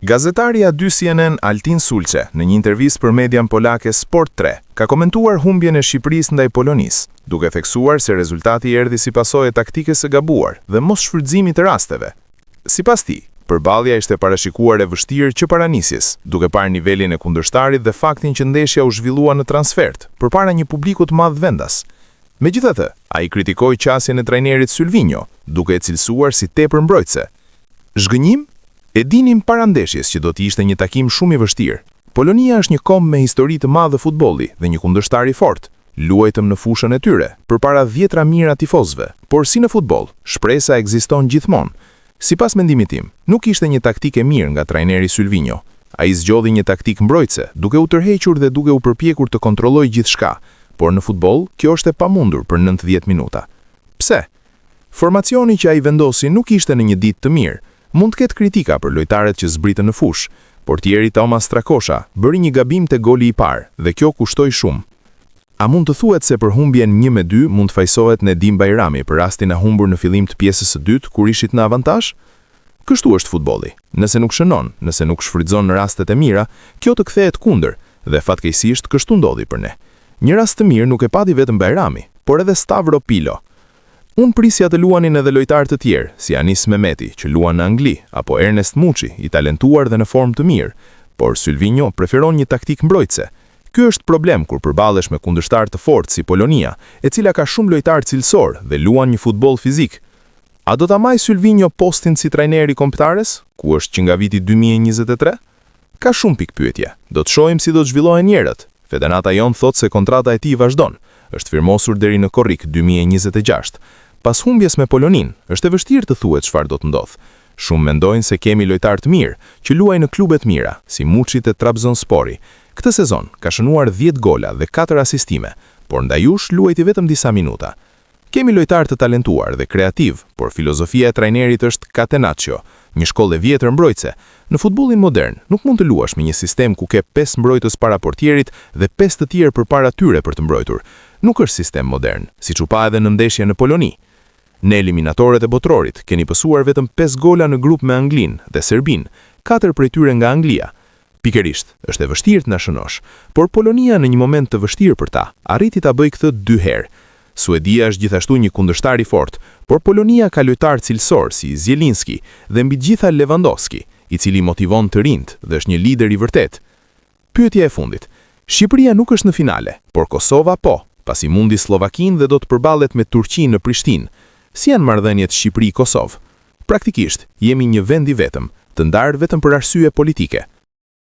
Gazetari i A2 CNN Altin Sulçe, në një intervistë për median polake Sport 3, ka komentuar humbjen e Shqipërisë ndaj Polonisë, duke theksuar se rezultati erdhi si pasojë e taktikës së gabuar dhe mosshfrytëzimit të rasteve. Sipas tij, përballja ishte parashikuar e vështirë që para nisjes, duke parë nivelin e kundërshtarit dhe faktin që ndeshja u zhvillua në transfertë, përpara një publiku të madh vendas. Megjithatë, ai kritikoi qasjen e trajnerit Sylvinho, duke e cilësuar si tepër mbrojtëse. Zhgënjim? E dinim para ndeshjes që do të ishte një takim shumë i vështirë. Polonia është një komb me histori të madhe futbolli dhe një kundërshtar i fortë. Luajtëm në fushën e tyre, përpara dhjetra mijëra tifozëve, por si në futboll, shpresa ekziston gjithmonë. Sipas mendimit tim, nuk ishte një taktikë e mirë nga trajneri Sylvinho. Ai zgjodhi një taktikë mbrojtëse, duke u tërhequr dhe duke u përpjekur të kontrollojë gjithçka, por në futboll kjo është e pamundur për 90 minuta. Pse? Formacioni që ai vendosi nuk ishte në një ditë të mirë. Mund të ketë kritika për lojtarët që zbritën në fushë. Portieri Thomas Strakosha bëri një gabim te goli i parë dhe kjo kushtoi shumë. A mund të thuhet se për humbjen 1-2 mund të fajësohet Nedim Bajrami për rastin e humbur në fillim të pjesës së dytë kur ishit në avantazh? Kështu është futbolli. Nëse nuk shënon, nëse nuk shfrytëzon rastet e mira, kjo të kthehet kundër dhe fatkeqësisht kështu ndodhi për ne. Një rast të mirë nuk e pati vetëm Bajrami, por edhe Stavro Pilo. Unë prisja të luanin edhe lojtarë të tjerë, si Anis Mehmeti, që luan në Angli, apo Ernest Muçi, i talentuar dhe në formë të mirë, por Sylvinho preferon një taktikë mbrojtëse. Ky është problem kur përballesh me kundërshtarë të fortë si Polonia, e cila ka shumë lojtarë cilësorë dhe luan një futboll fizik. A do ta mbajë Sylvinho postin si trajner i kombëtares, ku është që nga viti 2023? Ka shumë pikëpyetje. Do të shohim si do të zhvillohen gjërat. Federata jonë thotë se kontrata e tij vazhdon. Është firmosur deri në korrik 2026. Pas humbjes me Poloninë, është e vështirë të thuhet çfarë do të ndodhë. Shumë mendojnë se kemi lojtarë të mirë, që luajnë në klube të mira, si Muçi te Trabzonspori. Këtë sezon ka shënuar 10 gola dhe 4 asistime, por ndaj jush luajti vetëm disa minuta. Kemi lojtarë të talentuar dhe kreativ, por filozofia e trajnerit është Catenaccio, një shkollë e vjetër mbrojtëse. Në futbollin modern, nuk mund të luash me një sistem ku ke 5 mbrojtës para portierit dhe 5 të tjerë përpara tyre për të mbrojtur. Nuk është sistem modern, siç u pa edhe në ndeshjen në Poloni. Në eliminatoret e botërorit, keni pësuar vetëm 5 gola në grup me Anglinë dhe Serbinë, 4 prej tyre nga Anglia. Pikërisht, është e vështirë të na shënosh, por Polonia në një moment të vështirë për ta, arriti ta bëjë këtë dy herë. Suedia është gjithashtu një kundërshtar i fortë, por Polonia ka lojtarë cilësor si Zielinski dhe mbi të gjitha Lewandowski, i cili motivon të rinjtë dhe është një lider i vërtetë. Pyetja e fundit. Shqipëria nuk është në finale, por Kosova po, pasi mundi Sllovakinë dhe do të përballet me Turqinë në Prishtinë. Si janë marrëdhëniet Shqipëri-Kosovë? Praktikisht, jemi një vend i vetëm, të ndarë vetëm për arsye politike.